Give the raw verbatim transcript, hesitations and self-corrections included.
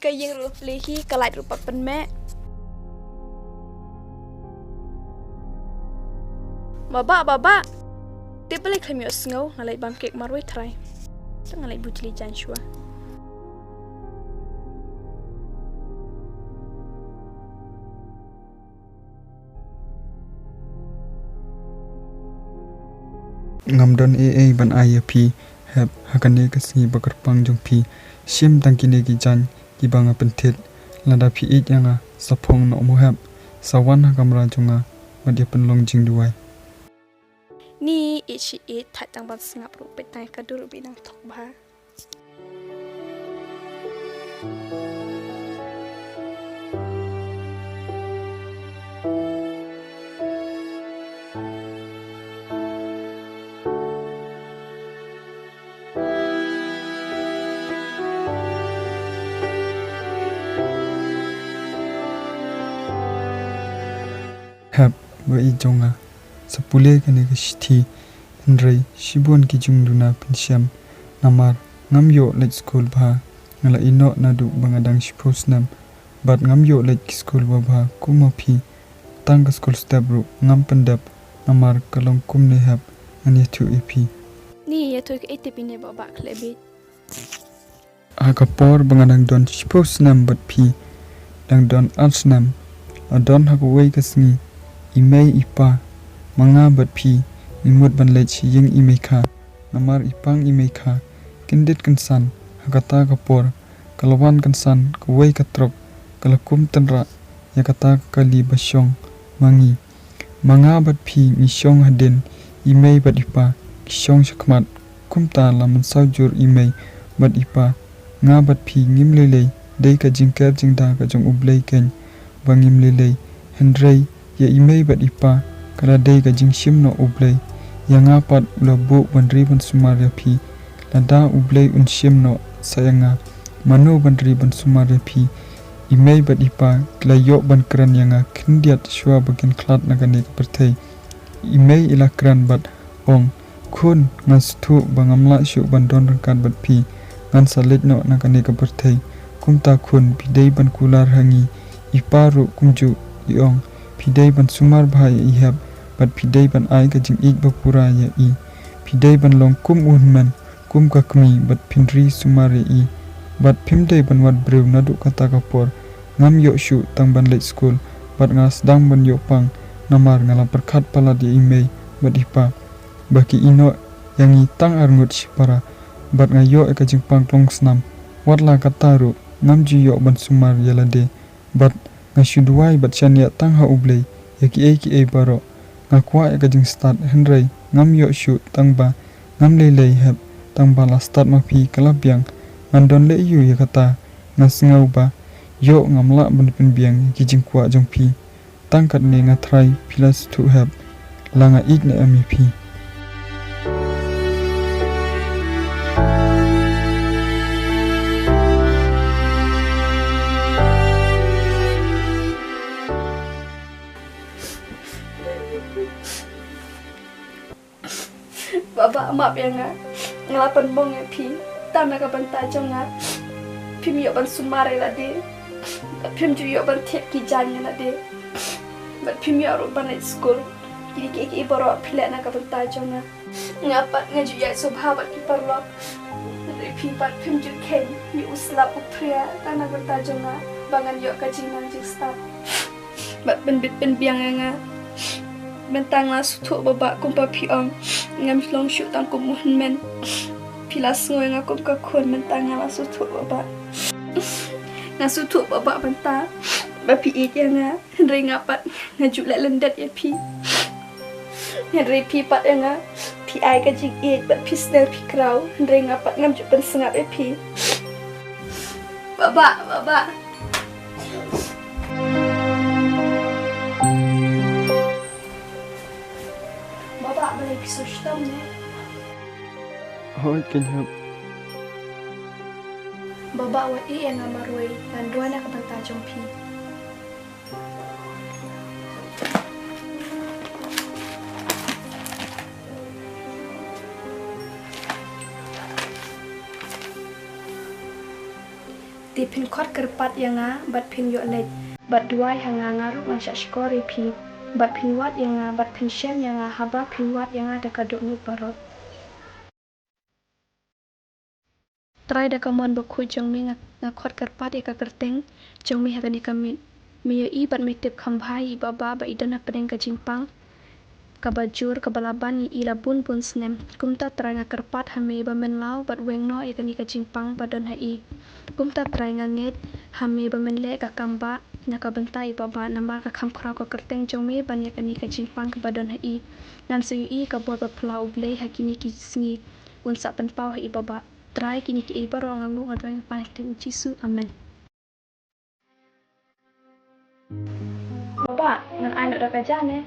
Ka ïing ruh la plie hi, ka light ruh pat pynmeh. Baba, baba. Tip balei khlem ïohsngew, nga leit bam kek marwei trai. Te nga leit bujli jan shuwa. Ngam don ei ei ban ai ïa phi, hep, ha kane ka sngi ba kyrpang jong phi. Shim tang kine ki jaiñ kiba nga pynthit. Lada phi ïeit ïa nga, sa phong noh mo hep, sa wan ha kamra jong nga, bad ïa pynlong jingduwai. Ni ïeit shi ïeit, thait tang ban sngap ruh, peit tang ïa ka dur ruh ba i nang thok bha. Hep, ba i jong nga. Sa pule kane ka shithi, hynrei shibun ki jingduna pynshem. Namar ngam ïoh leit skul bha, nga la ïehnoh naduh ba nga dang shiphew snem, bad ngam ïoh leit ki skul ba bha kum ma phi. Tang ka skul step ruh ngam pyndep, namar ka long kumne hep, ngan ïathuh ïa phi. Ni ïathuh kaei te phi ne baba khleh bit. Ha ka por ba nga dang don shiphew snem bad phi dang don ar snem, la don ha kawei ka sngi, i mei i pa, ma nga bad phi, ngi mut ban leit sha ïing i mei kha, namar i pang i mei kha, kyndit kynsan, ha kata ka por, ka la wan kynsan kawei ka trok, ka la kum tynrah ïa kata ka kali ba shong ma ngi. Ma nga bad phi ngi shong hadien, i mei bad i pa ki shong shakhmat. Kumta la mynsaw jur i mei bad i pa. Nga bad phi ngim lei lei dei ka jingker jingda ka jong U Blei keiñ ba ngim lei lei. Hynrei ïa i mei bad i pa ka la dei ka jingshim noh U Blei. Ïa nga pat u la buh ban ri ban sumar ïa phi. Lada U Blei un shim noh sa ïa nga, mano ban ri ban sumar ïa phi? I mei bad i pa ki la ïoh ban kren ïa nga khyndiat shuwa ba kin khlad na kane ka pyrthei. I mei i la kren bad ong, khun, ngan sngewthuh ba ngam lah shuh ban don ryngkat bad phi. Ngan sa leit noh na kane ka pyrthei. Kumta khun, phi dei ban kular ha ngi. I pa ruh kumjuh i ong, phi dei ban sumar bha ïa i hep, bad phi dei ban ai ka jingïeit ba pura ïa i. Phi dei ban long kum u hynmen, kum ka kmie bad phin ri sumar ïa i. Bad phim dei ban wad briew naduh kata ka por. Ngam ïoh shuh tang ban leit skul bad nga sdang ban ïoh pang namar nga la pyrkhat palat ïa i mei bad i pa ba ki ïehnoh ïa ngi tang arngut shipara bad nga ïoh ïa ka jingpang klongsnam. Wat la kata ruh ngam ju ïoh ban sumar ïa lade. Bad nga shu duwai bad shaniah tang ha U Blei ïa kiei kiei baroh. Nga kwah ïa ka jingstad hynrei ngam ïoh shuh tang ba ngam lei lei hep tang ba la stad ma phi ka la biang. Ngan don leh aïu ïa kata? Nga sngew ba ïoh ngam lah ban pynbiang ïa ki jingkwah jong phi. Tang katne nga tharai phi la sngewthuh hep la nga ïeit ne em ïa phi. Baba, map ïa nga. Nga la pynbong ïa phi. Tang na ka bynta jong nga phim ïoh ban sumar ïa lade. Phim ju ïoh ban thied ki jaiñ ïa lade. Bad phim ïoh ruh ban leit skul. Kine kiei kiei baroh phi leh na ka bynta jong nga. Nga pat nga ju ïaid sngewbha bad ki paralok. Hynrei phi pat phim ju kheiñ ïa u slap u phria tang na ka bynta jong nga ba ngan ïoh ka jingnang jingstad. Bad pynbit pynbiang ïa nga. Mynta nga la sngewthuh baba, kumba phi ong, ngam long shuh tang kum u hynmen. Phi la sngew ïa nga kum ka khun, mynta nga la sngewthuh baba. Nga sngewthuh baba mynta ba phi ïeit ïa nga. Hynrei nga pat nga ju leh lyndet ïa phi. Hynrei phi pat ïa nga phi ai ka jingïeit bad phi sner phi kraw. Hynrei nga pat ngam ju pynsngap ïa phi. Baba, baba. Baba, balei phi shu shitom ne? Hooid, kynhap. Baba, wat ïeh ïa nga marwei, ngan duwai na ka bynta jong phi. Te phin khot kyrpad ïa nga bad phin ïoh leit, bad duwai ha nga, nga ruh ngan shah shkor ïa phi, bad phin wad ïa nga, bad phin shem ïa nga haba phin wad ïa nga da ka dohnud baroh. Trai, da ka mon bakhuid jong me nga, nga khot kyrpad ïa ka kyrteng jong me ha kane ka miet. Me ïohi bad me tip kham bha ïa i Bah Bah ba i don hapdeng ka jingpang kaba jur kaba la ban ïa i la bun bun snem. Kumta Trai, nga kyrpad ha me ba men law bad weng noh ïa kane ka jingpang ba don ha i. Kumta Trai, nga ngeit ha me ba men leh ka kam bah na ka bynta i Bah Bah, namar ka kham khraw ka kyrteng jong me ban ïa kane ka jingpang kaba don ha i. Ngan sa ïohi ka bor ba phylla U Blei ha kine ki sngi. Un sa pynpaw ha i Bah Bah. Trai, kine kiei baroh nga nguh nga duwai nga pan ha ka kyrteng u Jisu. Amen. Bah Bah, ngan ai noh da ka ja ne.